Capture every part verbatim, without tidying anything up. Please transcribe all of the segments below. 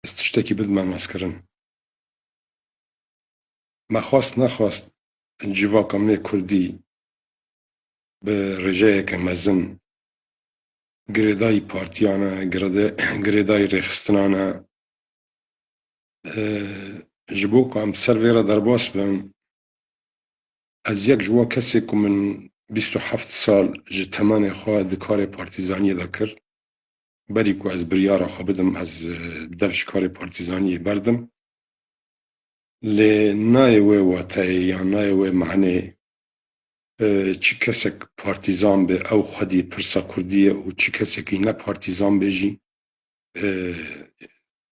ez tiştekî bidime naskirin. Me xwest nexwest civaka me kurdî bi rêjeyeke mezin girêdayî partiyan e, girêde-, girêdayî rêxistinan e. E, ji bo ku em ser vê re derbas bin, ez yek ji wa kesê ku min bîst û heft sal ji temenê xwe di karê partîzaniyê de kir. Berî ku ez biryara xwe bidim, ez, e, dev ji karê partîzaniyê berdim. Lê nayê wê wateyê yan nayê wê manê, e, çi kesek partîzan be, ew xwedî pirsa kurdî ye û çi kesekî ne partîzan be jî, e,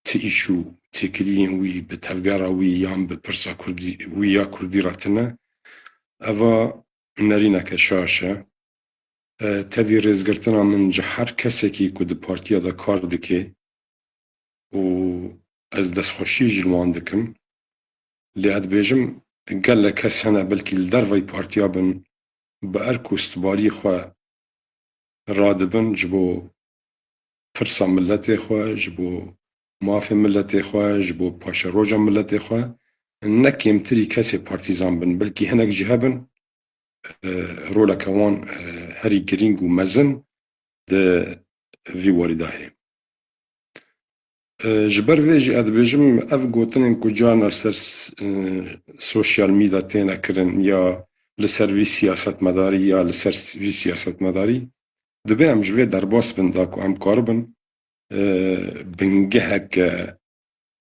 ti îş û têkiliyên wî bi tevgera wî yan bi pirsa kurdî, wî ya kurdî re tune. Eva nerîneke şaş e. E, tevî rêzgirtina min ji her kesekî ku di partiya de kar dike û ez destxweşî jî li wan dikim. Lê ez dibêjim, gelek kes hene belkî li derveyî partiya bin, bi erk û istibarî xwe radibin ji bo pirsa miletê xwe, ji bo mafê miletê xwe, ji bo paşeroja miletê xwe, ne kêmtirî kesê partîzan bin, belkî hinek jî hebin, e, roleke wan, e, herî girîng û mezin di vî warî de heye. E, ji ber vê jî ez dibêjim, ev gotinên ku carna li ser s-, e, sosyal medya têne kirin ya li ser vî siyasetmedarî ya li ser s-, vî siyasetmedarî, divê em ji vê derbas bin da ku em karibin, e, bingeheke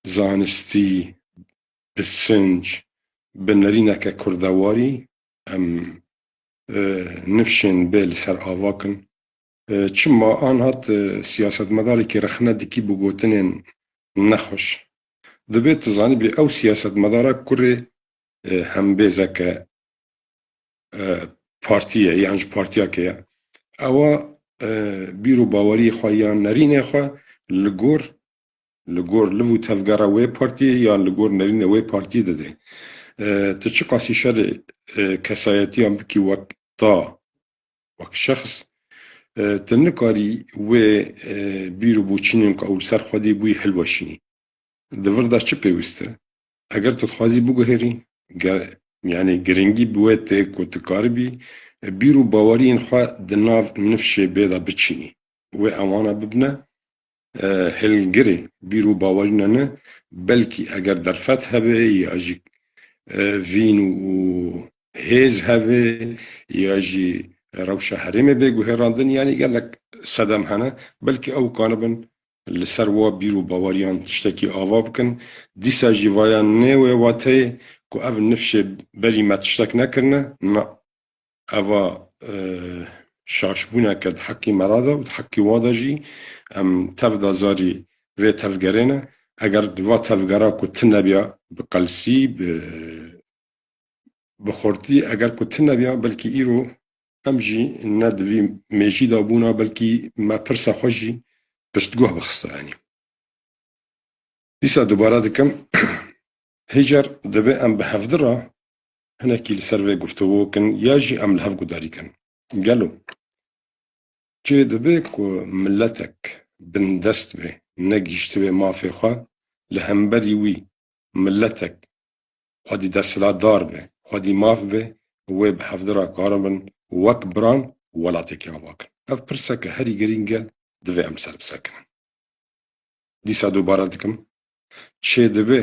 zanistî, bi sinc, bi nerîneke kurdewarî em, e, nifşên bê li ser ava kin. E, çima anhat, e, siyasetmedarekî rexne dikî bi gotinên nexweş. Divê tu zanîbî ew siyasetmedara kurê, e, hembêzeke, e, partî ye, yan ji partiyeke ye. Ewa, e, bîr û baweriyê xwe yan nerînê xwe li gor, li gor liv û tevgera wê partiyê yan li gor nerînê wê partiyê dide. E, tu çiqasî şerê, e, kesayetiyan bikî wek ta, wek şexs, e, tu nikarî wê, e, bîr û boçînên ku ew li ser xwedî bûyî hilweşînî. Di vir de çi pêwîst e? Eger tu dixwazî biguherî, ger-, yanî giringî bi wê tê ku tu karibî, e, bîr û baweriyên xwe di nav nifşê bê de biçînî. Wê ewana bibine, e, hilgirê bîr û bawerîne ne, belkî eger derfet hebe ya jî, e, vîn û hêz hebe ya jî rewşa herêmê bê guhêrandin, yanî gelek sedem hene, belkî ew kanibin li ser wa bîr û baweriyan tiştekî ava bikin. Dîsa jî vaya nê wê wateyê ku ev nifşê berî me tiştek nekirine, na, eva, e, şaşbûneke di heqî me re de û di heqî wa de jî em tev de zarî vê tevgerê ne. Eger va tevgera ku tune biya bi qelsî, bi bi xurtî, eger ku tune biya, belkî îro em jî ne di vî mêjî de bûna, belkî me pirsa xwe jî piştguh bixista, yanî. Dîsa dubare dikim, hêcer divê em bi hevdi re hinekî li ser vê guftûgo kin ya jî em li hev gudarî kin. Gelo çê dibe ku miletek bindest be, negihîştibe mafê xwe, li hemberî wî miletek xwedî desthilatdar be, xwedî maf be, wê bi hevdi re karibin wek biran welatekî ava kin? Ev pirseke herî girîng e, divê em ser bisekinin. Dîsa dubare dikim, çê dibe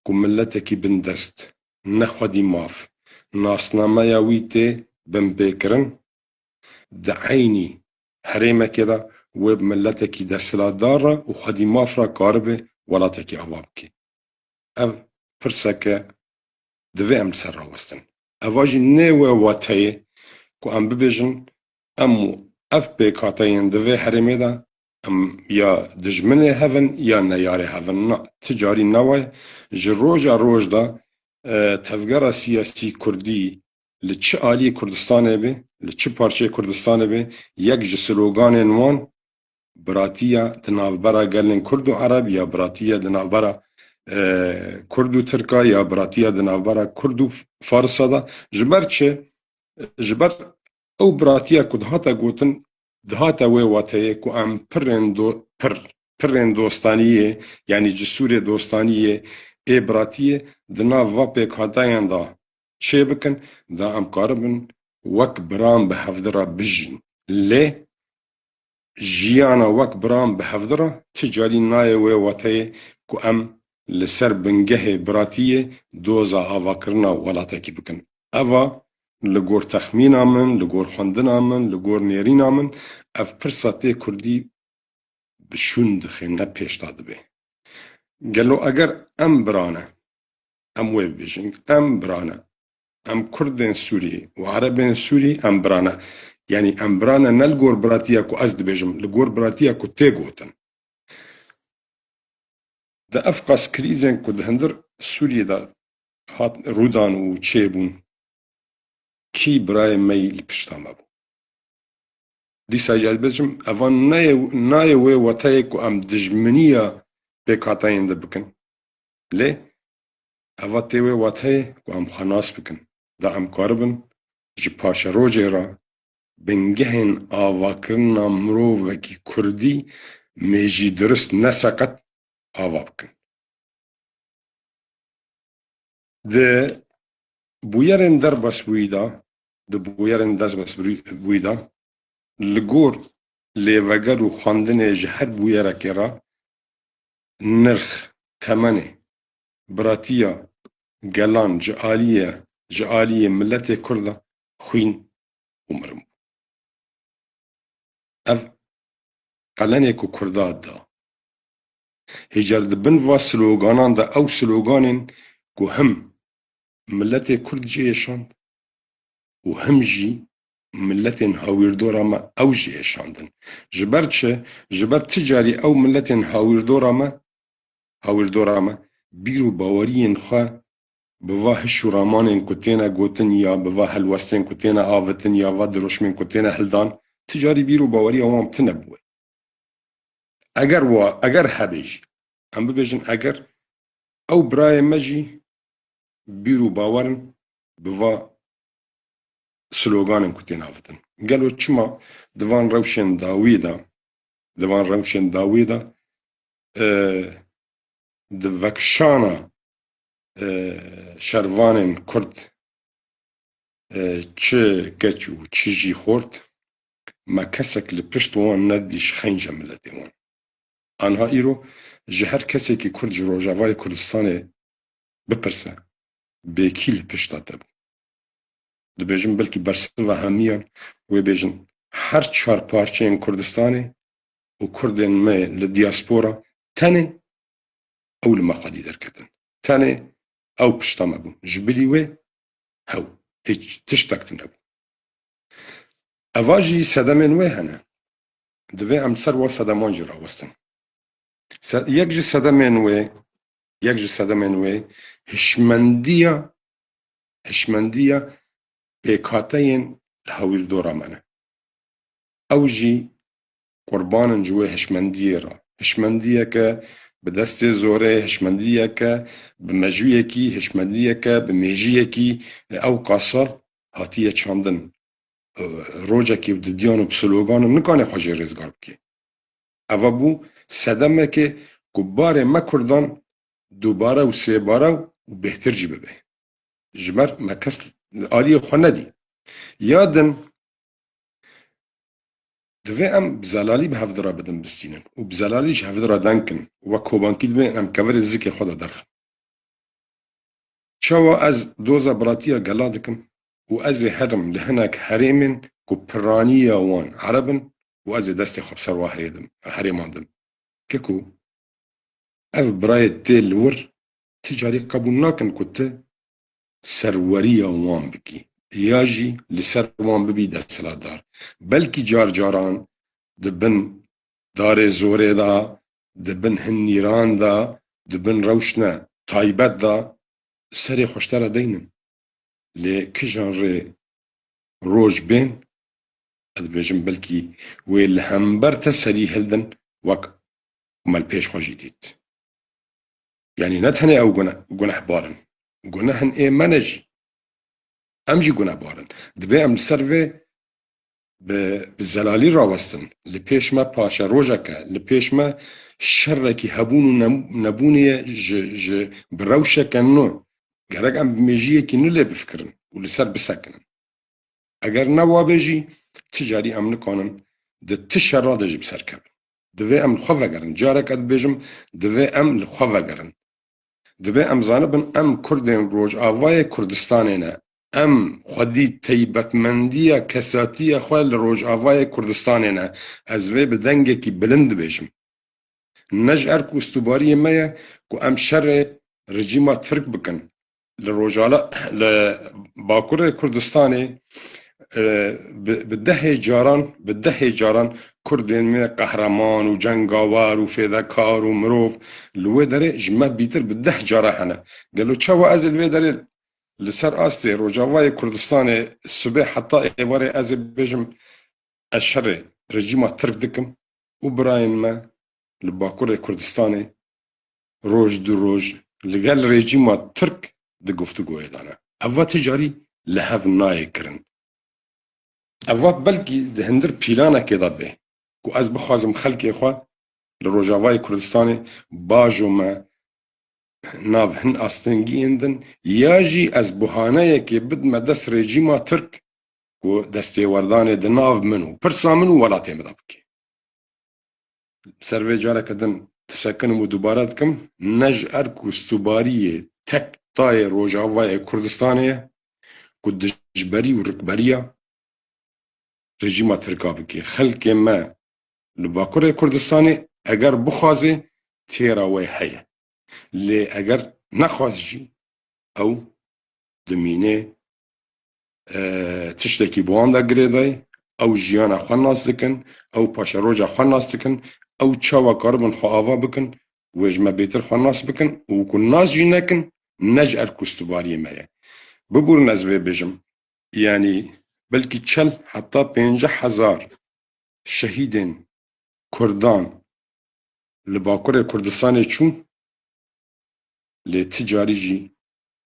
ku miletekî bindest, ne xwedî maf, nasnameya wî tê binpêkirin, di eynî herêmekê de wê bi miletekî desthilatdar re û xwedî maf re karibe welatekî ava bike? Ev pirseke divê em li ser rawestin. Eva jî nê wê wateyê ku em bibêjin, em û ev pêkhateyên di vê herêmê de em ya dijminê hev in ya neyarê hev in. Na, ti carî ne wa ye. Ji roja roj de, e, tevgera siyasî kurdî li çi aliyê Kurdistanê be, li çi parçeyê Kurdistanê be, yek ji sloganên wan biratiya di navbera gelên Kurd û Ereb ya biratiya di navbera, e, Kurd û Tirka ya biratiya di navbera Kurd û Farisa de. Ji ber çi? Ji ber ew biratiya ku dihate gotin, dihate wê wateyê ku em pirên do-, pir, pirên dostaniyê, yanî cisûrê dostaniyê, ê biratiyê di nav va pêkhateyan de çê bikin, da em karibin wek biran bi hevdi re bijîn. Lê jiyana wek biran bi hevdi re ti carî nayê wê wateyê ku em li ser bingehê biratiyê doza avakirina welatekî bikin. Eva li gor texmîna min, li gor xwendina min, li gor nêrîna min, ev pirsa tê kurdî bi şûn dixe, ne pêş de dibe. Gelo eger em birane, em wê bibêjin, em birane, em kurdên Sûrî û erebên Sûrî, em birane. Yanî em birane ne li gor biratiya ku ez dibêjim, li gor biratiya ku tê gotin. Di ev qas krîzên ku di hundir Sûriyê de hat rûdan û çêbûn, kî birayê me yî li pişta me bû? Dîsa jî ez bêjim, evan nayê, nayê wê wateyê ku em dijminiya pêkhateyên de bikin. Lê eva tê wê wateyê ku em xwe nas bikin. Da em karibin ji paşerojê re bingehên avakirina mirovekî kurdî mêjî dirust, ne seqet, ava bikin. Di bûyerên derbasbûyî de, di bûyerên derbasbûyî de, li gor lêveger û xwendinê ji her bûyerekê re nirx, temenê, biratiya gelan ji aliyê, ji aliyê miletê Kurd de xwîn û mirin bû. Ev qelenê ku Kurda da. Hêjar di bin va sloganan de ew sloganên ku him miletê Kurd jê şand û him jî miletên hawîrdora me ew jê şandin. Ji ber çi? Ji ber ti carî ew miletên hawîrdora me, hawîrdora me, bîr û baweriyên xwe bi va hiş û ramanên ku têne gotin ya bi va helwestên ku têne avitin ya va diroşmên ku têne hildan, ti carî bîr û baweriya wan tine bûye. Eger wa, eger hebe jî, em bibêjin eger ew birayê me jî bîr û bawer in bi va sloganên ku tên avitin. Gelo çima di van rewşên dawî de, di van rewşên dawî de, e, di vekşana, e, şervanên Kurd, e, çi keç û çi jî xort, me kesek li pişt wan nedî ji xenca miletê wan. Anha îro ji her kesekî Kurd ji Rojavayê Kurdistanê bipirse, bê kî li pişta te bû? Dibêjim belkî bersiva hemiyan wê bêjin her çar parçeyên Kurdistanê û Kurdên me li diaspora tenê ew li me xwedî derketin. Tenê ew pişta me bûn. Ji bilî wê hew, hîç tiştek tune bû. Eva jî sedemên wê hene. Divê em ser wa sedeman jî rawestin. Se-, yek ji sedemên wê, yek ji sedemên wê hişmendiya, hişmendiya pêkhateyên li hawîrdora me ne. Ew jî qurban in ji wê hişmendiyê re. Hişmendiyeke bi destê zorê, hişmendiyeke bi mejûyekî, hişmendiyeke bi mêjiyekî, ew qasal hatiye çandin. Rojekê bi didiyan û bi sloganan nikane xwe jê rêzgar bike. Eva bû sedemekê ku barê me Kurdan dubare û sêbare û bêhtir jî bibe. Ji ber me kes li aliyê xwe nedî. Ya din, divê em bi zelalî bi hevdi re bidin bistînin û bi zelalî ji hevdi re deng kin. Wek kobankî divê em kevirê zikê xwe de derxin. Çawa ez doza biratiya gela dikim û ez ê herim li hinek herêmên ku piraniya wan ereb in û ez ê destê xwe bi ser wa herê dim, herêman dim. Keko, ev birayê tê li wir ti carî qebûl nakin ku ti serweriya wan bikî ya jî li ser wan bibî desthilatdar. Belkî car caran di bin darê zorê de, di bin hin nîran de, di bin rewşne taybet de serê xwe ji te re deynin. Lê kijan rê roj bên, ez dibêjim belkî wê li hember te serî hildin wek me li pêş xwe jî dît. Yanî ne tenê ew gune-, gunehbar in. Gunehên ê me ne jî. Em jî gunehbar in. Dibê em li ser vê bi, bi zelalî rawestin. Li pêş me paşerojek e, li pêş me şerekî hebûn û ne-, nebûnê ye ji, ji bi rewşeke nû. Gerek em bi mêjiyekî nû lê bifikirin û li ser bisekinin. Eger ne wabe jî, ti carî em nikanin di ti şera de jî bi ser kevin. Divê em li xwe vegerin. Careke dibêjim, divê em li xwe vegerin. Divê em zanibin, em Kurdên Rojavayê Kurdistanê ne. Em xwedî teybetmendiya kesatiya xwe li Rojavayê Kurdistanê ne. Ez vê bi dengekî bilind dibêjim. Ne ji erk û stûbariyê me ye ku em şerê rejîma Tirk bikin. Li Rojala, li Bakurê Kurdistanê, e, bi, bi dehê caran, bi dehê caran Kurdên me qehreman û cengawar û fêdekar û mirov li wê derê ji me bîtir bi deh cara hene. Gelo çawa ez ê li vê derê li ser astê Rojavayê Kurdistanê sibê heta êvarê ez ê bêjim, ez şerê rejîma Tirk dikim û birayên me li Bakurê Kurdistanê roj du roj li gel rejîma Tirk di guftûgoyê de ne. Eva ti carî li hev nayê kirin. Eva belkî di hindir pîlanekê de bê ku ez bixwazim xelkê xwe li Rojavayê Kurdistanê bajo me nav hin astengiyên din, ya jî ez buhaneyekê bidime dest rejîma Tirk ku destêwerdanê di nav min û pirsa min û welatê min de bike. Ser vê careke din disekinim û dubare dikim, ne ji erk û stûbariyê tek tayê Rojavayê Kurdistanê ye ku dijberî û rikberiya rejîma Tirka bike. Xelkê me li Bakurê Kurdistanê eger bixwaze têra wê heye. Lê eger nexwaz jî ew dimîne, e, tiştekî bi wan de girêdayî, ew jiyana xwe nas dikin, ew paşeroja xwe nas dikin, ew çawa karibin xwe ava bikin, wê ji me bêtir xwe nas bikin û ku nas jî nekin, ne ji erk û stûbariyê me ye. Biborin ez vê bêjim, yanî belkî çel heta pêncî hezar şehîdên Kurdan li Bakurê Kurdistanê çûn, lê ti carî jî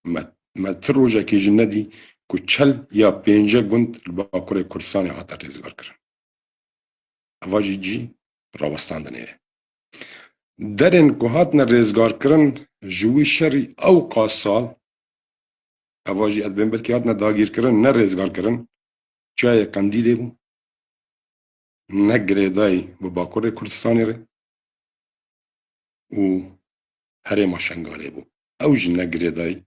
me, me ti rojekê jî nedî ku çel ya pênce gund li Bakurê Kurdistanê hate rêzgarkirin. Eva jî cî rawestandinê ye. Derên ku hatine rêzgarkirin ji wî şerî ew qas sal, eva jî ez dibêm belkî hatine dagîrkirin, ne rêzgarkirin, çiyayê Qendîlê bû, ne girêdayî bi Bakurê Kurdistanê re û herêma Şengalê bû. Ew jî ne girêdayî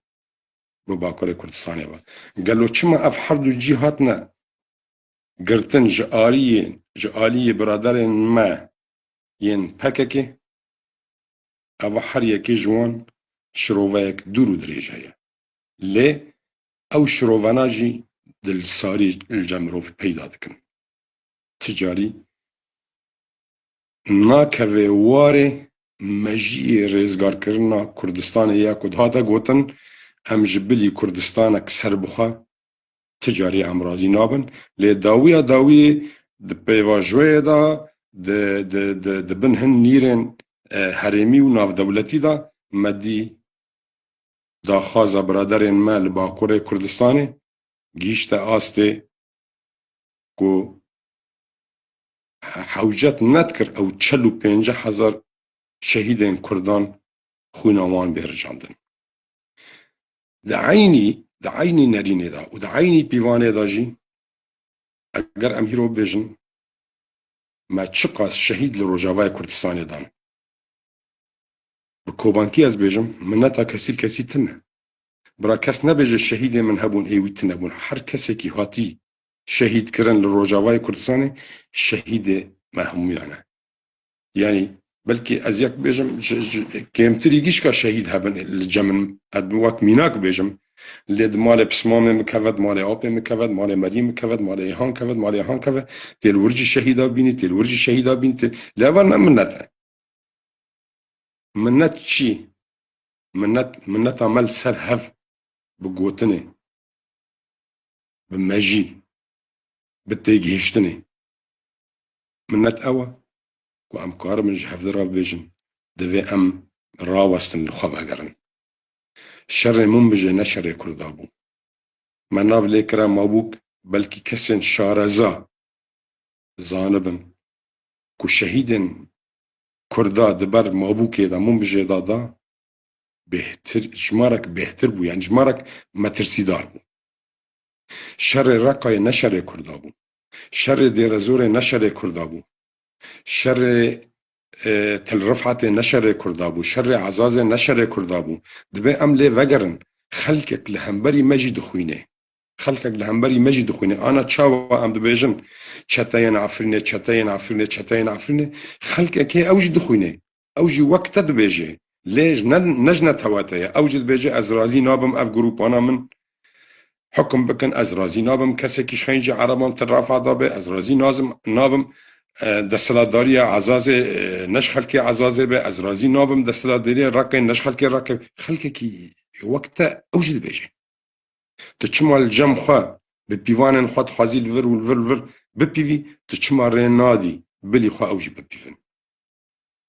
bi Bakurê Kurdistanê ve. Gelo çima ev her du cî hatine girtin ji aliyê, ji aliyê biraderên me yên P K K? Eva her yekê ji wan şiroveyek dûr û dirêj heye. Lê ew şirovena jî di li sarî li cem mirov peyda dikin. Ti carî nakeve warê mejiyê rêzgarkirina Kurdistanê ya ku dihate gotin, em ji bilî Kurdistanek serbixwe ti carî em razî nabin. Lê dawiya dawiyê di pêvajoyê de, di, di, di, di bin hin nîrên, e, herêmî û navdewletî de me dî daxwaza biraderên me li Bakurê Kurdistanê gihîşte astê ku he-, hewcet nedikir ew çil û pêncî hezar şehîdên Kurdan xwîna wan bê rijandin. Di eynî, di eynî nerînê de û di eynî pîvanê de jî eger em hîro bêjin, me çiqas şehîd li Rojavayê Kurdistanê dan. Bi kobankî ez bêjim, mineta kesî li kesî tune. Bira kes nebêje şehîdê min hebûn, ê wî tune bûn. Her kesekî hatî şehîdkirin li Rojavayê Kurdistanê, şehîdê me hemûyan e. Yanî belkî ez yek bêjim, ji, ji, kêmtirî gişka şehîd hebin li cem min, ez bi wek mînak bêjim. Lê di malê pismamê min keve, di malê apê min keve, di malê meriyê min keve, di malê êhan keve, di malê êhan keve, tê li wir jî şehîda bînî, tê li wir jî şehîda bînî, tê, lê eva ne minnet e. Minnet çi? Minnet, minneta me li ser hev bi gotinê, bi mejî, bi têgihiştinê. Minnet ew e ku em karibin ji hevdî re bibêjin, divê em rawestin li xwe vegerin. Şerê min bijê ne şerê Kurda bû. Me nav lê kira mabûk, belkî kesên şareza zanibin ku şehîdên Kurda di ber mabûkê de, min bijê de da, bêhtir, jimarek bêhtir bû, yani jimarek metirsîdar bû. Şerê Reqayê ne şerê Kurda bû. Şerê Dêrezorê ne şerê Kurda bû. Şerê, e, Til Rifhatê ne şerê Kurda bû. Şerê Ezazê ne şerê Kurda bû. Dibê em lê vegerin. Xelkek li hemberî me jî dixwîne. Xelkek li hemberî me jî dixwîne. Ana çawa em dibêjin çeteyên Efrînê, çeteyên Efrînê, çeteyên Efrînê? Xelkekê ew jî dixwîne. Ew jî wek te dibêje. Lê ji ne, ne ji netewete ye. Ew jî dibêje, ez razî nabim ev grûpana min hukum bikin, ez razî nabim kesekî ji xencê ereban Til Rifha de be, ez razî nazim, nabim, e, desthilatdariya Ezazê, e, ne ji xelkê Ezazê be, ez razî nabim desthilatdariya Reqê ne ji xelkê Reqê. Xelkekî wek te ew jî dibêje. Tu çima li cem xwe bi pîvanên xwe dixwazî li vir û li vir, li vir bipîvî, tu çima rê nadî bilî xwe ew jî bipîvin?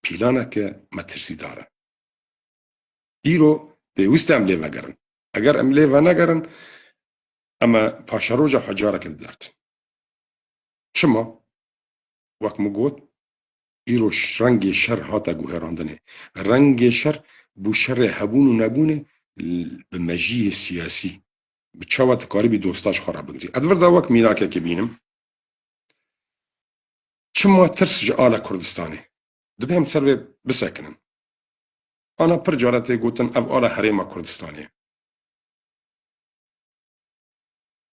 Pîlaneke metirsîdar e. Îro pêwîst e em lê vegerin. Eger em lê venegerin, em ê paşeroja xwe careke didartin. Çima? Wek min got, îro ş-, rengê şer hate guherandinê. Rengê şer bû şerê hebûn û nebûnê l-, bi mejiyê siyasî. Bi çawa tu karibî dosta ji xwe re bigirî. Ez vir de wek mînakekê bînim. Çima tirs ji ala Kurdistanê? Dibê em ser vê bisekinin. Ana pir cara tê gotin ev ala Herêma Kurdistanê ye.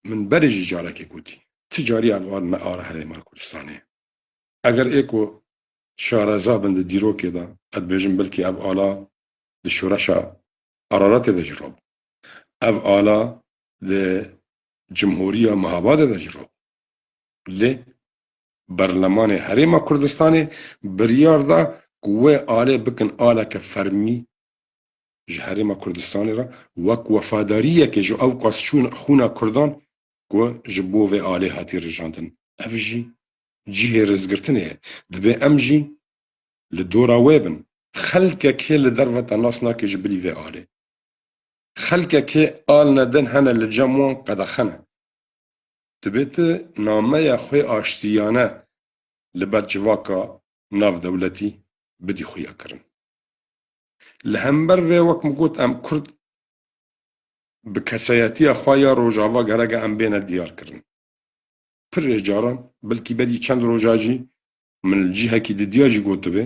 Min berê jî carekê gotî. Ti carî ev ala ne ala Herêma Kurdistanê ye. Eger ê ku şareza bin di dîrokê de, ez dibêjim belkî ev ala di şoreşa Araratê de jî rû bû. Ev ala di Cumhuriya Mehabadê de jî rû bû. Lê Berlemanê Herêma Kurdistanê biryar da ku wê alê bikin aleke fermî ji Herêma Kurdistanê re, wek wefadariyeke ji ew qas çûn xûna Kurdan ku ji bo vê alê hatî rijandin. Ev jî cihê rêzgirtinê ye. Dibê em jî li dora wê bin. Xelkekê li derve te nas nake ji bilî vê alê. Xelkekê al nedin hene li cem wan qedexe ne. Dibê tu nameya xwê aştiyane li ber civaka navdewletî bidî xuya kirin. Li hember vê, wek min got, em Kurd bi kesayetiya xwe ya Rojava gereke em bêne diyar kirin. Pirê caran, belkî berî çend roja jî min li cihekî didiya jî gotibe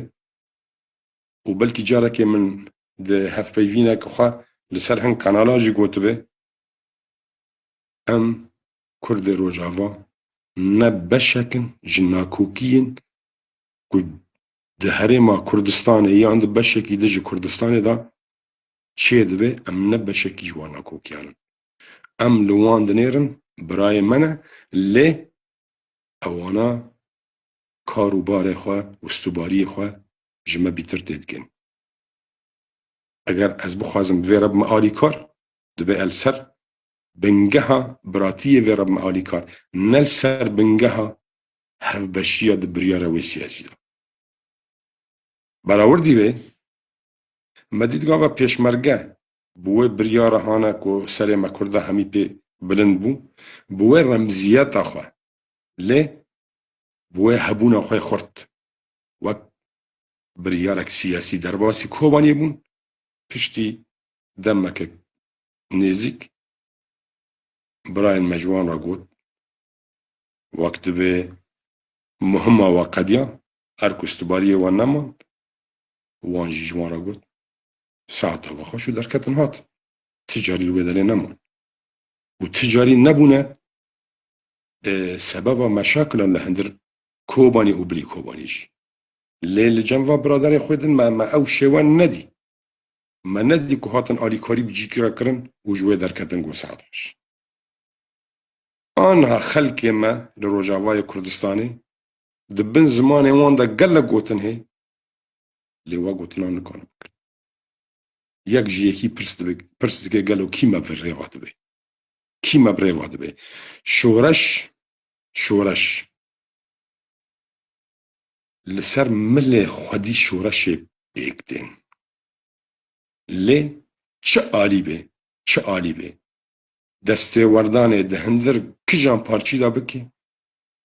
û belkî carekê min di hevpeyvîneke xwe li ser hin kanala jî gotibe, em Kurdê Rojava ne beşek in ji nakokiyên ku di Herêma Kurdistanê yan di beşekî din ji Kurdistanê de çêdibe, em ne beşekî ji wan nakokiyan in. Em li wan dinêrin, birayê me ne, lê ewana kar û barê xwe û stûbariyê xwe ji me bîtir tê dikin. Eger ez bixwazim vê re bime alîkar, dibe ez li ser bingeha biratiyê vê re bime alîkar, ne li ser bingeha hevbeşiya di biryara wê siyasî de. Berawerdî vê, me dît gava pêşmerge bi wê biryara hane ku serê me Kurda hemî pê bilind bû, bi wê remziyeta xwe, lê bi wê hebûna xwe xurt, wek biryarek siyasî derbasî Kobaniyê bûn, piştî demeke nêzîk birayên me ji wan re got, wek dibê muhima we qediya, her ku stûbariyê we neman, wan jî ji wan re got, saeta we xweş û derketin hat. Ti carî li wê derê neman. Û ti carî nebûne, e, sebeba meşakilan li hundir Kobanî û bilî Kobanî jî. Lê li cem va biraderê xwe din me, me ew şêwe nedî. Me nedî ku hatin alîkarî bi cîkî re kirin û ji wê derketin got saet xweş. Anha xelkê me li Rojavayê Kurdistanê di bin zimanê wan de gelek gotin hê, lê we gotina nikan bikin. Yek ji yekî pirs dibe, pirs dike gelo kî me bi rêva dibe? Kî me bi rêva dibe? Şoreş, şoreş. Li ser milê xwedî şoreşê pêk tên. Lê çi alî be, çi alî be, destêwerdanê di hundir kijan parçî de bike,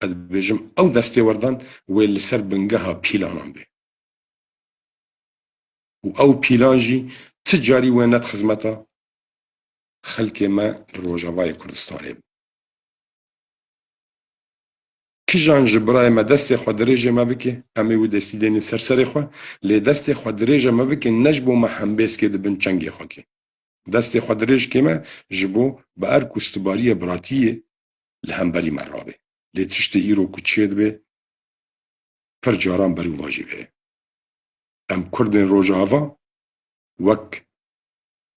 ez dibêjim ew destêwerdan wê li ser bingeha pîlanan be. û ew pîlan jî ti carî wê ned xizmeta xelkê me li Rojavayê Kurdistanê bi. Kijan ji birayê me destê xwe dirêjê me bike, em ê wî destî dênê ser serê xwe, lê destê xwe dirêjê me bike ne ji bo me hembêzkê di bin çengê xwe ke. Destê xwe dirêj kê me ji bo bi erk û stibariyê biratiyê li hemberî me rabe. Lê tiştê îro ku çêdibe, pir caran berû vajî vê. Em Kurdên Rojava wek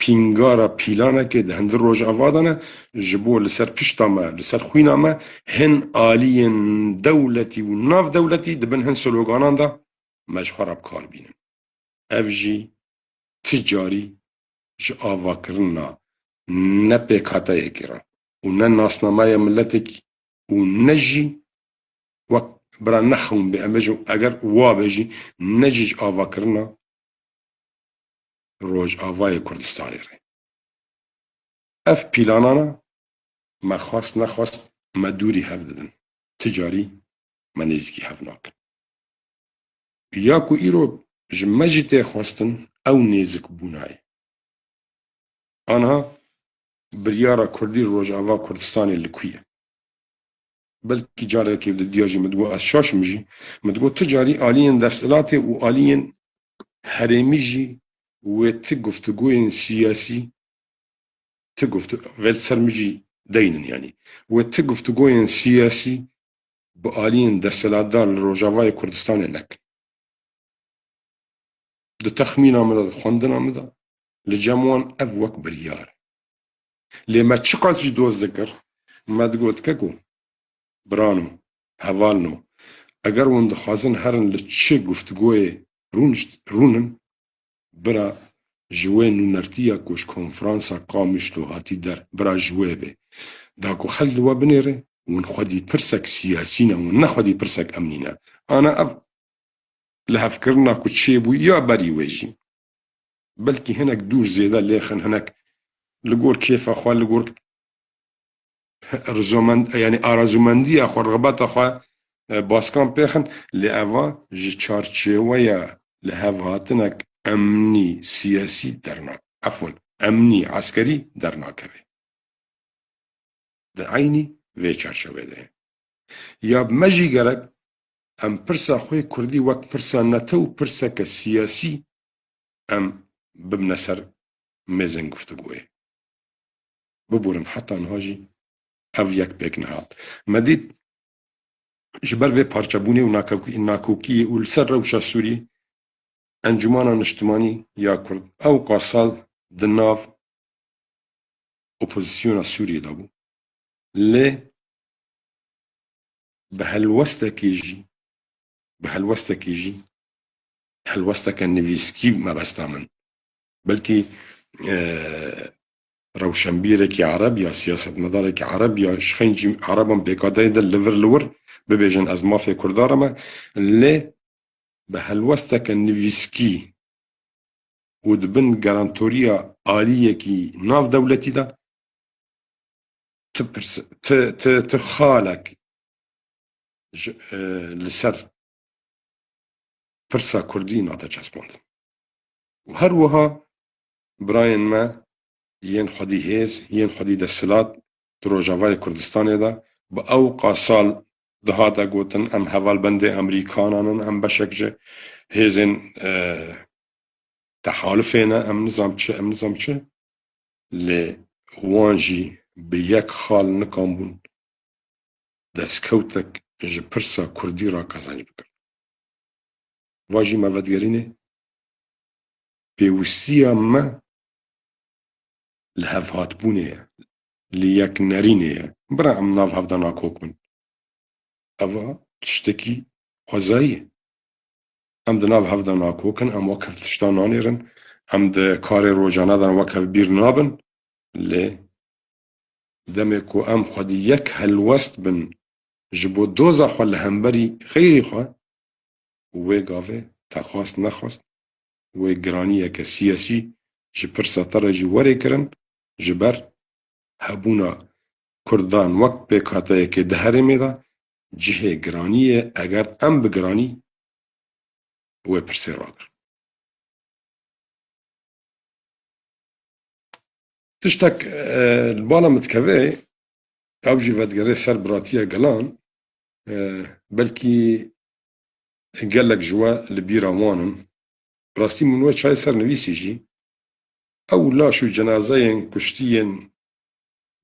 pîngara pîlanekê di hundir Rojava de ne, ji bo li ser pişta me, li ser xwîna me hin aliyên dewletî û navdewletî di bin hin sloganan de me ji xwe re bi kar bînin. Ev jî ti carî ji avakirina ne pêkhateyekê re û ne nasnameya miletekî û ne jî wek bira nexewin bê, em bêjin, eger wa be jî, ne jî ji avakirina Rojavayê Kurdistanê re. Ev pîlanana me xwest nexwest me dûrî hev didin. Ti carî me nêzîkî hev nakin. Ya ku îro ji me jî tê xwestin, ew nêzikbûna ye. Anha biryara Kurdî Rojava Kurdistanê li ku ye? Belkî carekê di diya jî min digot ez şaş im jî, min digot ti carî aliyên desthilatê û aliyên herêmî jî wê ti guftûgoyên siyasî, ti guftu-, vê li ser min jî deynin yanî, wê ti guftûgoyên siyasî bi aliyên desthilatdar li Rojavayê Kurdistanê nekin. Di texmîna min de, di xwendina min de, li cem wan ev wek biryar e. Lê me çiqas jî doz dikir, me digot, keko, birano, hevalno, eger hûn dixwazin herin li çi guftûgoyê rûn, rûnin, bira ji wê nûnertiya ku ji konferansa Qamişlo hatî der, bira ji wê bê. Da ku xelk li we binêre, hûn xwedî pirsek siyasî ne, hûn ne xwedî pirsek emnî ne. Ana ev lihevkirina ku çêbû ya berî wê jî. Belkî hinek dûr zêde lêxin, hinek li gor kêfa xwe, li gor rizomend-, yanî arazûmendiya xwe, rixbeta xwe, e, baskan pêxin, lê eva ji çarçêweya lihevhatinek emnî, siyasî derna-, efûn, emnî, eskerî dernakeve. Di eynî vê çarçewê de ye. Ya me jî gerek em pirsa xwe kurdî wek pirsa netew, pirseke siyasî em bibine ser mêzên guftûgoyê. Biborin heta niha jî ev yek pêk nehat. Me dît ji ber vê parçebûnê û nakokî-, nakokiyê û li ser rewşa Sûriyê Encûmana Niştimanî ya Kurd ew qasal di nav opozisyona Sûriyê de bû. Lê bi helwestekê jî, bi helwestekê jî, helwesteke nivîskî mebesta min. Belkî, e, rewşenbîrekî ereb ya siyasetmedarekî ereb ya ji xencî ereban pêkhateyê de li vir li wir bibêjin ez mafê Kurda re me, lê bi helwesteke nivîskî û di bin garantoriya aliyekî navdewletî de ti pirs-, ti, ti, ti xalek ji, e, li ser pirsa kurdî nate çespandin. Û her wiha birayên me yên xwedî hêz, yên xwedî desthilat di Rojavayê Kurdistanê de bi ew qasal dihate gotin, em hevalbendê Amerîkanan in, em beşek ji hêzên, e, tehalufê ne, em nizam çi, em nizam çi. Lê wan jî bi yek xal nikambûn destkewtek ji pirsa kurdî re qezenc bikin. Va jî me vedigerîne pêwîstiya me li hevhatbûnê ye, li yeknerînê ye. Bira em nav hev de nakok bin. Eva tiştekî xwezayî ye. Em di nav hev de nakok in, em wek hev tiştan nanêrin, em di karê rojane de wek hev bîr nabin, lê demê ku em xwedî yek helwest bin ji bo doza xwe li hemberî xeyrî xwe, wê gavê te xwest nexwest, wê giraniyeke siyasî ji pirsa te re jî were kirin, ji ber hebûna Kurdan wek pêkhateyekê di herêmê de cihê giranî ye, eger em bi giranî wê pirsê rakin. Tiştek, e, li bala min dikeve, ew jî vedigere ser biratiya gelan, e, belkî gelek ji we li bîra wan in. Bi rastî min wê çayê ser nivîsî jî. Ew laş û cenazeyên kuştiyên,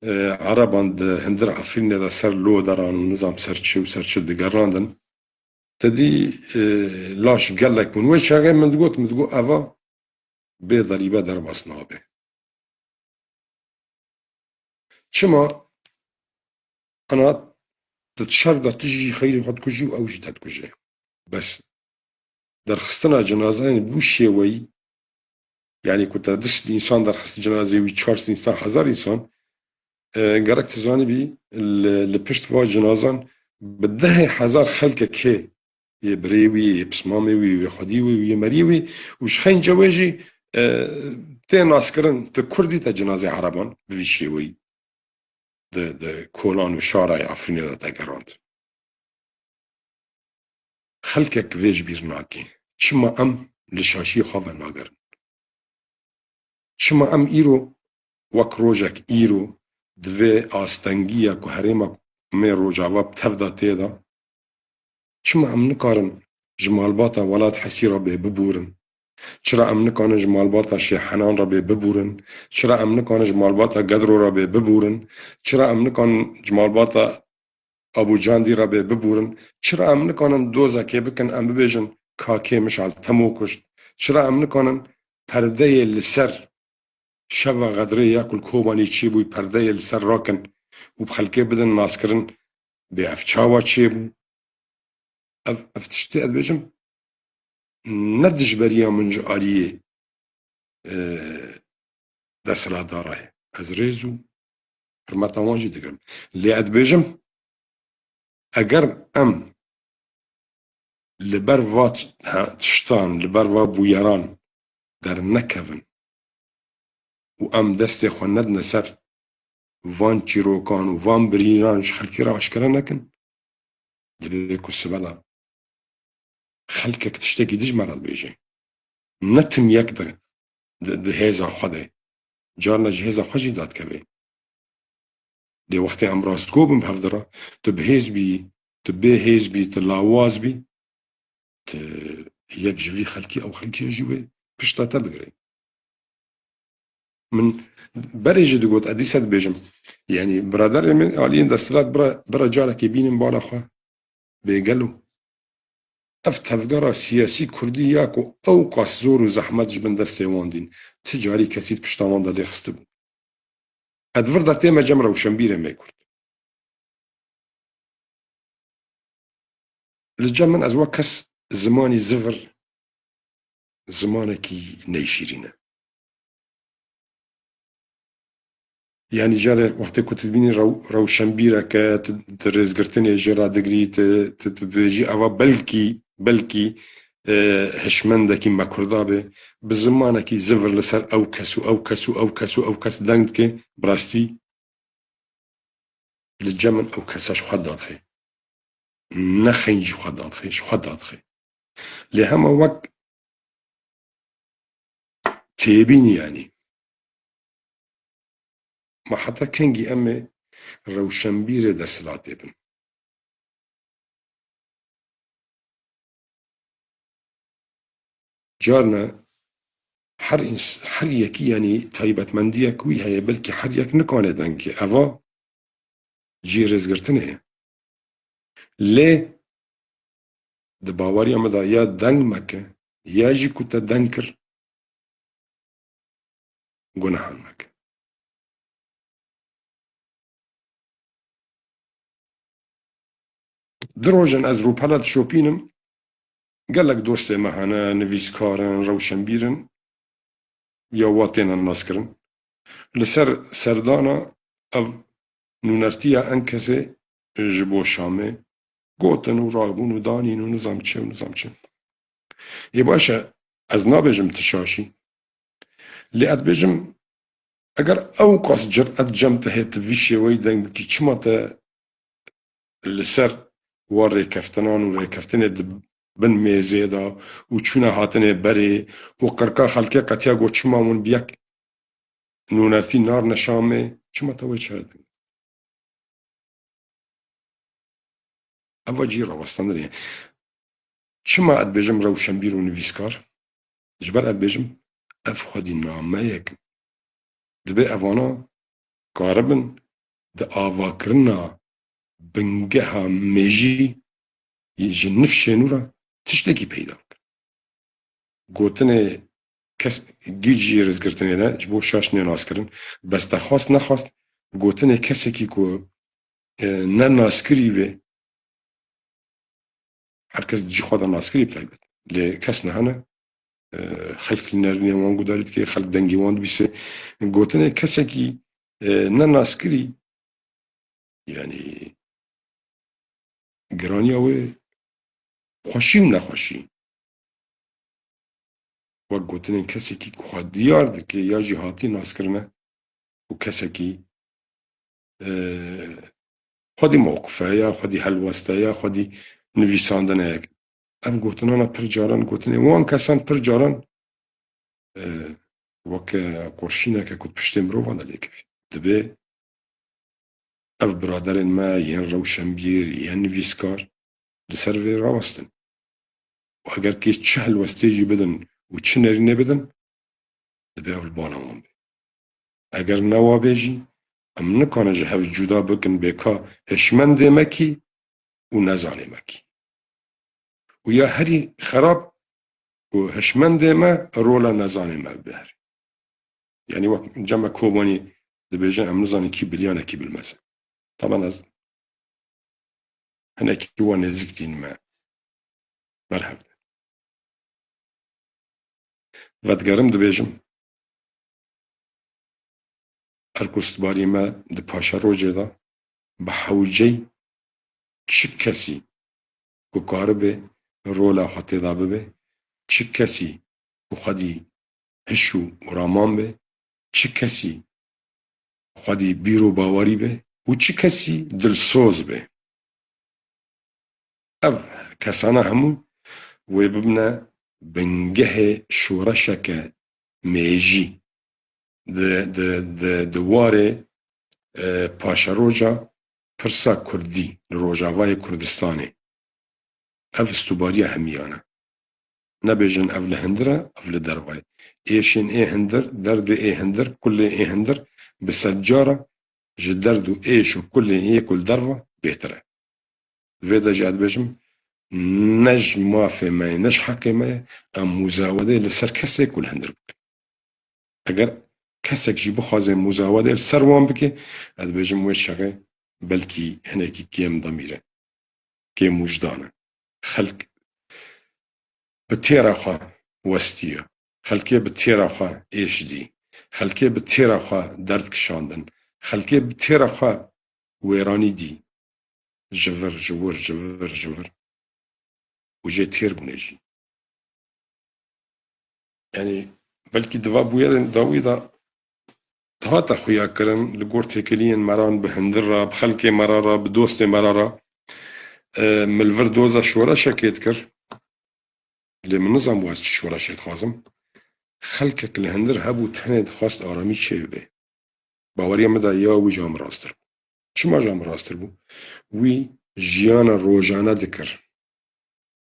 e, Ereban di hundir Efrînê de ser loderan û nizam ser çi û ser çi digerandin. Te dî, e, laş gelek bûn. Wê çaxê min digot, min digot, eva bê derîbe derbas nabe. Çima? Ana tu di şer de tu jî xeyrê xwe dikujî û ew jî te dikuje. Bes derxistina cenazeyên bi wî şêweyî, yanî ku te du sed însan derxist cenazê wî, çar sed însan, hezar însan, e, gerek tu zanibî li, li pişt va cenazan bi dehê hezar xelkek hê, yê birê wî, yê pismamê wî, yê xwedî wî, yê merî wî û ji xeynce wê jî, e, tê naskirin, tu kurdî te cenazê Ereban bi vî şêweyî di, di kolan û şarayê Efrînê de te gerand. Xelkek vê ji bîr nake. Çima em li şaşiyê xwe venagerin? Çima em îro wek rojek îro di vê astengiya ku herêma me Rojava bi tev de tê de, çima em nikarin ji malbata Welat Hesî re bê bibûrin? Çira em nikarin ji malbata Şêh Henan re bê bibûrin? Çira em nikarin ji malbata Gedro re bê bibûrin? Çira em nikarin ji malbata Abu Candî re bê bibûrin? Çira em nikarin dozekê bikin, em bibêjin, Kakê Mişal Temo kuşt? Çira em nikarin perdeyê li ser şeva Xedrê ya ku li Kobanê çêbûyî perdeyê li ser rakin û bi xelkê bidin naskirin, bê ev çawa çêbû? Ev, ev tiştê ez dibêjim, ne dijberiya min ji aliyê, e, desthilatdara ye. Ez rêz û hurmeta wan jî digirim. Lê ez dibêjim, eger em li ber va t-, he, tiştan, li ber va bûyeran dernekevin û em destê xwe nedine ser van çîrokan û van birînan ji xelkê re aşkere nekin, divê ku sibe de xelkek tiştekî dij me re dibêje. Ne tim yek di, di, di hêza xwe de. Carna ji hêza xwe jî dadikeve. Lê wextê em rastgo bin bi hev de re, tu bi hêz bî, tu bê hêz bî, tu lawaz bî, tu yek ji vî xelkî, ew xelkî jî wê pişta te bigire. Min berê jî digot, ez dîsa dibêjim. Yanî biraderê min aliyên desthilat bira, bira carekê bînin bala xwe. Bê gelo ev tevgera siyasî kurdî ya ku ew qas zor û zehmet ji bin destê wan dîn, ti carî kesî di pişta wan de lê xistibû? Qet vir de tême cem rewşenbîrê me kurd. Li cem min ez wek kes zimanî zivir, zimanekî neyşîrîn e. Yanî carê wextê ku tu dibînî rew-, rewşenbîreke, tu, tu rêzgirtinê jê re digirî, tu, tu, tu dibêjî eva belkî, belkî, e, hişmendekî me kurda be, bi zimanekî zivir li ser ew kes û ew kes û ew kes û ew kes deng dike, bi rastî li cem min ew kesa ji xwe dadixe. Ne xeyn ji xwe dadixe, ji xwe dadixe. Lê hema wek têbîn, yanî. Ma heta kengî em ê rewşenbîrê desthilatê bin? Carna her ins-, her yekî, yanî, taybetmendiyek wî heye, belkî her yek nikane dengê. Eva cihê rêzgirtinê ye. Lê di baweriya min de ya deng meke, ya jî ku te deng kir, gunehan meke. Du roj in ez rûpela dişopînim, gelek dostê me hene, nivîskar in, rewşenbîr in, ya wa têne naskirin. Li ser serdana ev nûnertiya Enkesê ji bo Şamê gotin û rabûn û danîn û nizam çi û nizam çi. Ê baş e, ez nabêjim tu şaş î. Lê ez dibêjim, eger ew qas curet cem te heye tu vî şêweyî deng bikî, çima te li ser wa rêkeftinan û rêkeftinê di bin mêzê de û çûna hatinê berê û qirka xelkê qetiya got çima hûn bi yek nûnertî narine Şamê, çima te wê çare dikin? Eva cî rawestandinê ye. Çima ez dibêjim rewşenbîr û nivîskar? Ji ber ez dibêjim ev xwedî nameyek in. Dibê evana karibin di avakirina bingeha mêjî ji nifşê nû re tiştekî peyda bikin. Gotinê kes gîj jî rêzgirtinê ne, ji bo şaş nê naskirin. Bes te xwest nexwest, gotinê kesekî ku, e, ne naskirî be, her kes di cî xwe de naskirî bi taybet. Lê kes nehene, e, xelk li nerînê wan gudarî dike, xelk dengê wan dibîse. Gotinê kesekî, e, ne naskirî, yanî giraniya wê xweşî û nexweşî. Wek gotinên kesekî ku xwe diyar dike ya jî hatî naskirine û kesekî, e, xwedî mewqif heye, xwedî helwest heye, xwedî nivîsandine. Ev gotinana pir caran, gotinê wan kesan pir caran, e, weke qorşîneke ku piştê mirovan de lêkevî. Dibê ev biraderên me yên rewşenbîr, yên nivîskar li ser vê rawestin. Û eger kê çi helwestê jî bidin û çi nerînê bidin, dibê ev li bala wan be. Eger ne wa be jî, em nikane ji hev cuda bikin bê ka hişmendê me kî û nezanê me kî. Û ya herî xerab ku hişmendê me rola nezanê me bihere. Yanî wek cem me Kobanî dibêje, em nizanin kî biliyan e, kî bilmez e. Taban ez hinekî wan nêzîk tîn me ber hev de. Vedigerim dibêjim, Erkûstbarî me di paşerojê de bi hewceyî çi kesî ku karibe rola xwe tê de bibe, çi kesî ku xwedî hiş û raman be, çi kesî xwedî bîr û bawerî be û çi kesî dilsoz be. Ev kesana hemû wê bibine bingehê şoreşeke mêjî. Di, di, di, di warê, e, paşeroja pirsa kurdî li Rojavayê Kurdistanê. Ev stûbariya hemiyan e. Nebêjin ev li hundir e, ev li derve ye. Êşên ê hundir, derdê ê hundir, kulê ê hundir bi sed cara ji derd û êş û kulê ê ku li derve bêhtir e. Vê de jî ez dibêjim, ne ji mafê me ye, ne ji heqê me ye, em muzawedê li ser kesê ku li hundir bikin. Eger kesek jî bixwaze muzawedê li ser wan bike, ez dibêjim wê çaxê belkî hinekî kêm demîr e, kêm wijdan e. Xelk bi têra xwe westiye. Xelkê bi têra xwe êş dî. Xelkê bi têra xwe derd kişandin. Xelkê bi têra xwe wêranî dî. Ji vir, ji wir, ji vir, ji vir. Û jê têr bûne jî. Yanî belkî di va bûyerên dawî de dihate xuya kirin, li gor têkiliyên me re, bi hundir re, bi xelkê me re, re, bi dostê me re, re, e, min li vir doza şoreşekê dikir. Lê min nizanbû ez çi şoreşê dixwazim. Xelkek li hundir hebû tenê dixwest aramî çêbibe. Baweriya min de ya wî ji min rasttir bû. Çima ji min rasttir bû? Wî jiyana rojane dikir.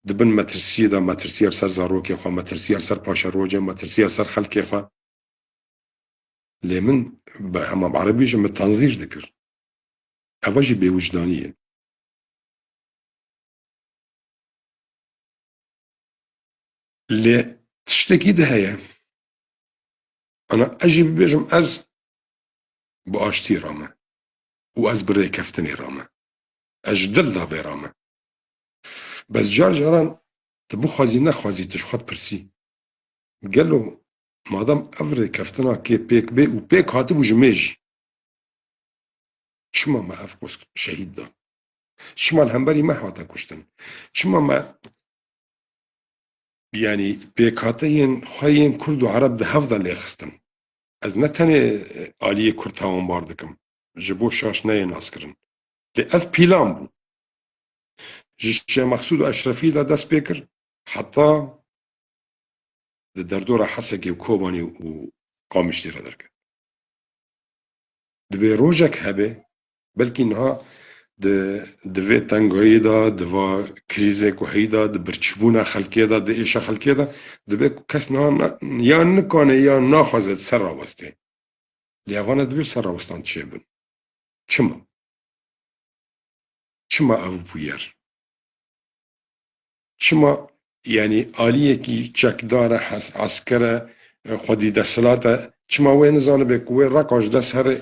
Di bin metirsiyê de, metirsiyê li ser zarokê xwe, metirsiyê li ser paşerojê, metirsiyê li ser xelkê xwe. Lê min bi hema bi erebî jî min tenzîr dikir. Eva jî bêwijdanî ye. Lê tiştekî di heye. Ana ez jî bibêjim, ez bi aştiyê re me û ez bi rêkeftinê re me. Ez ji dil de vê re me. Bes car caran tu bixwazî nexwazî tu ji xwe dipirsî, gelo madem ev rêkeftina kê pêk bê û pêk hatibû ji mêj, çima me ev kos şehîd da? Çima li hemberî me hate kuştin? Çima me, yanî, pêkhateyên xwe yên Kurd û Ereb di hev de lêxistin? Ez ne tenê, e, aliyê Kurd tawanbar dikim, ji bo şaş neyê naskirin. Lê ev pîlan bû. Ji Şêx Mexsûd û Eşrefî de dest pê kir, heta di derdora Hesekê û Kobanî û Qamişlî re derket. Divê rojek hebe, belkî niha di, di vê tengayê de, di va krîzê ku heyî de, di birçîbûna xelkê de, di êşa xelkê de, dibe ku kes niha na-, ya nikane ya naxwaze di ser rawestê. Lê evana divê ser rawestan çêbin. Çima? Çima ev bûyer? Çima, yanî aliyekî çekdar e, hes-, esker e, e, xwedî desthilat e, çima wê nizanibe ku wê reka ji dest here,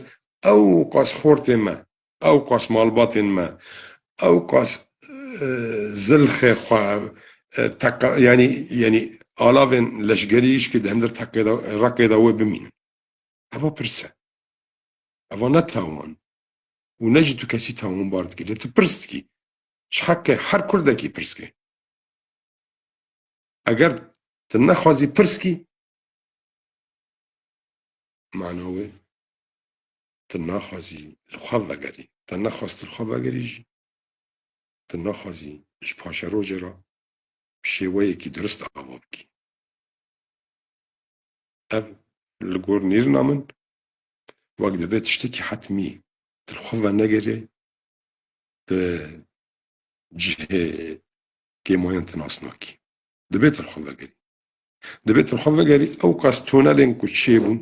ew qas xortê me, ew qas malbatên me, ew qas, e, zilxê xwe, e, teka-, yanî, yanî alavên leşgerî îşkî di hundir tekê de, rekê de wê bimînin? Eva pirs e. Eva ne tawan. Û ne jî tu kesî tawanbar dikî. Lê tu pirs dikî. Ji heqê her kurdekî pirs ke. Eger tu nexwazî pirs kî, mana wê tu naxwazî li xwe vegerî. Te nexwest tu li xwe vegerî jî, tu naxwazî ji paşerojê re bi şêweyekî durist ava bikî. Ev li gor nêrîna min wek dibe tiştekî hetmî. Tu li xwe venegerê, tu cihê kêmayan tu nas nakî. Dibe tu li xwe vegerî. Dibe tu li xwe vegerî, ew qas tunelên ku çêbûn,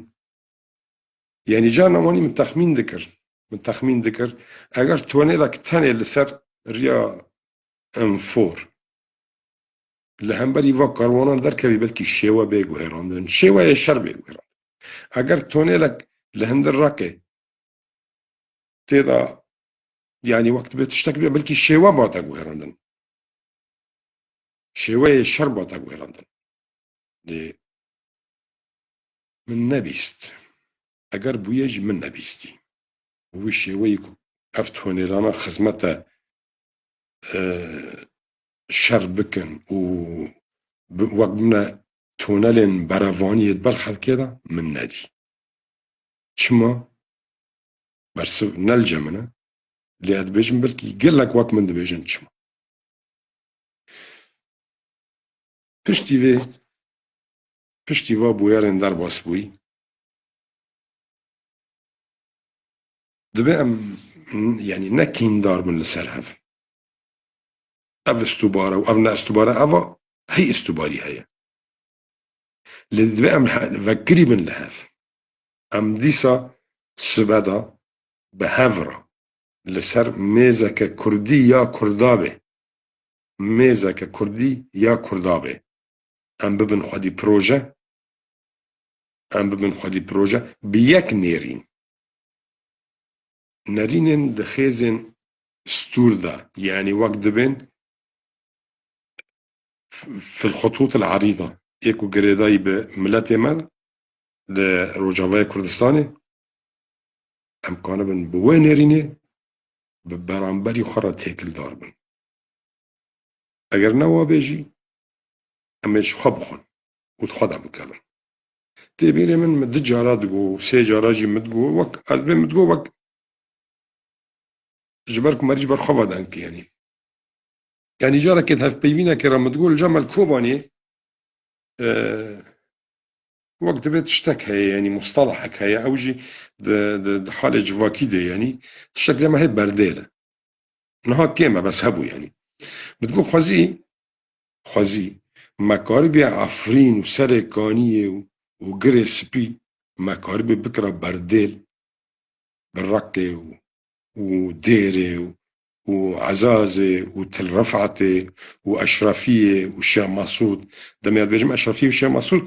yanî carna wanî min texmîn dikir. Min texmîn dikir, eger tunelek tenê li ser riya M four li hemberî va karwanan derkevî, belkî şêwe bê guherandin, şêweyê şer bê guherandin. Eger tunelek li hundir rekê tê de, yanî wek dibe tiştek bê, belkî şêwe bate guherandin. Şêweyê şer bate guherandin. Lê min nebîst. Eger bûye jî min nebîstî. Wî şêweyî ku ev tunelana xizmete, e, şer bikin û bi, wek bimne tunelên berevaniyê di ber xelkê de, min nedî. Çima? Bersiv ne li cem min e. Lê ez dibêjim, belkî gelek wek min dibêjin çima. Piştî vê, piştî va bûyerên derbas bûyî, dibe em, yanî ne kîndar bin li ser hev. Ev istûbare û ev ne istûbare, eva hey istûbarî heye. Lê divê em he-, vekirî bin li hev. Em dîsa sibe de bi hev re li ser mêzeke kurdî ya kurda be, mêzeke kurdî ya kurda be, em bibin xwedî proje, em bibin xwedî proje bi yek nêrîn. Nerînên di xêzên stûr de, yanî wek dibên f-, fil xutût el erîda, yê ku girêdayî bi miletê me li Rojavayê Kurdistanê, em kanibin bi wê nêrînê bi beramberî xwe re têkildar bin. Eger ne wa be jî, em ê ji xwe bixwin û di xwe de bikevin. Tê bîrê min, min du cara digot, sê cara jî min digot, wek, ez bê min digot, wek ji ber ku merî ji ber xwe ve deng kê, yanî. Yanî carekê di hevpeyvînekê re min digot, li cem el Kobanê, e, wek divê tiştek heye, yanî mustalahek heye, ew jî di, di, di halê civakî de, yanî tiştek dema hê berdêl e. Niha kêm e, bes hebû, yanî. Min digot, xwezî, xwezî, me karibî Efrîn û Serê Kaniyê û, û Girê Spî, me karibî bikira berdêl, bi Reqê û, û Dêrê û, û Ezazê û Til Rifetê û Eşrefiyê û Şêx Mesûd. Demê ez dibêjim Eşrefiyê û Şêx Mesûd,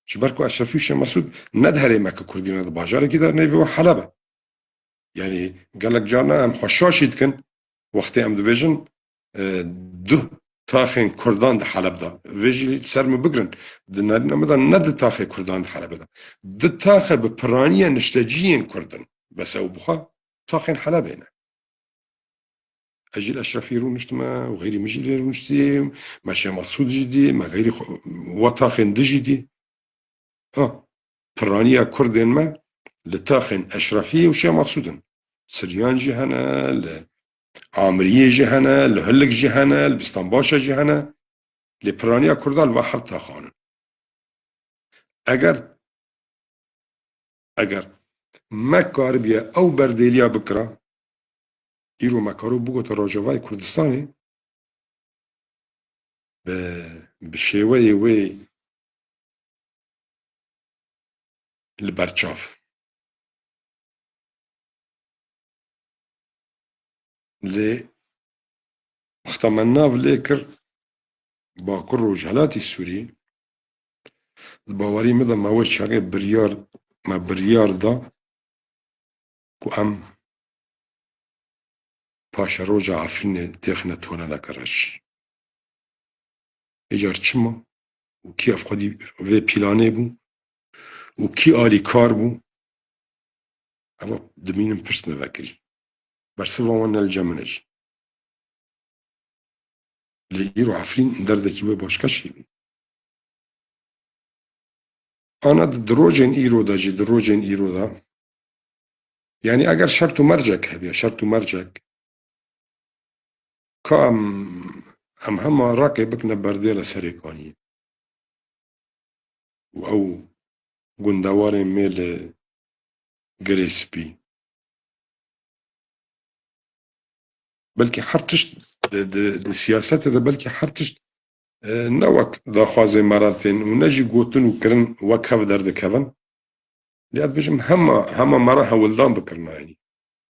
ji ber ku Eşrefî û Şêx Mesûd ne di herêmeke kurdî ne di bajarekî de, nêvê we Heleb e. Yanî gelek carna em xwe şaş jî dikin, wextê em dibêjin, e, du taxên kurdan di Heleb de. Vê jî li ser min bigirin. Di nerîna min de ne du taxê kurdan di Helebê de. Du taxe bi piraniya nişteciyên kurd in. Bes ew bi xwe taxên Helebê ne. Ez jî li Eşrefî rûniştime û xeyrî min jî lê rûniştî, me Şêx Mesûd jî dî, me xeyrî xwe, we taxên di jî dî. Ha, piraniya kurdên me li taxên Eşrefiyê û Şêx Mesûd in. Siryan jî hene, li Amiriyê jî hene, li Hilik jî hene, li Bîstanbaşa jî hene. Lê piraniya kurdan li va her taxan in. Eger, eger me karibiye ew berdêliya bikira, îro me karo bigota Rojavayê Kurdistanê bi, bi şêweyê wê li ber çav. Lê wexta me nav lê kir Bakur Rojhilatî Sûrî, di bawerî min de me wê çaxê biryar, me biryar da ku em paşeroja Efrînê têxine toneleke reş. Êcar çima û kî ev xwedî vê pîlanê bû û kî alîkar bû, eva dimînin pirs nevekirî. Bersiva wan ne li cem min e jî. Lê îro Efrîn derdekî wê başka jî bî. Ana di, di rojên îro de jî, di rojên îro de, yanî eger şert û mercek hebiya, şert û mercek, ka em, em hema raqê bikine berdêla Serêkaniyê û ew gundewarên mêle Girê Spî. Belkî her tişt di, di, di siyasetê de belkî her tişt, e, ne wek daxwazê me re tên û ne jî gotin û kirin wek hev derdikevin. Lê ez dibêjim hema, hema me re hewldan bikirina, yanî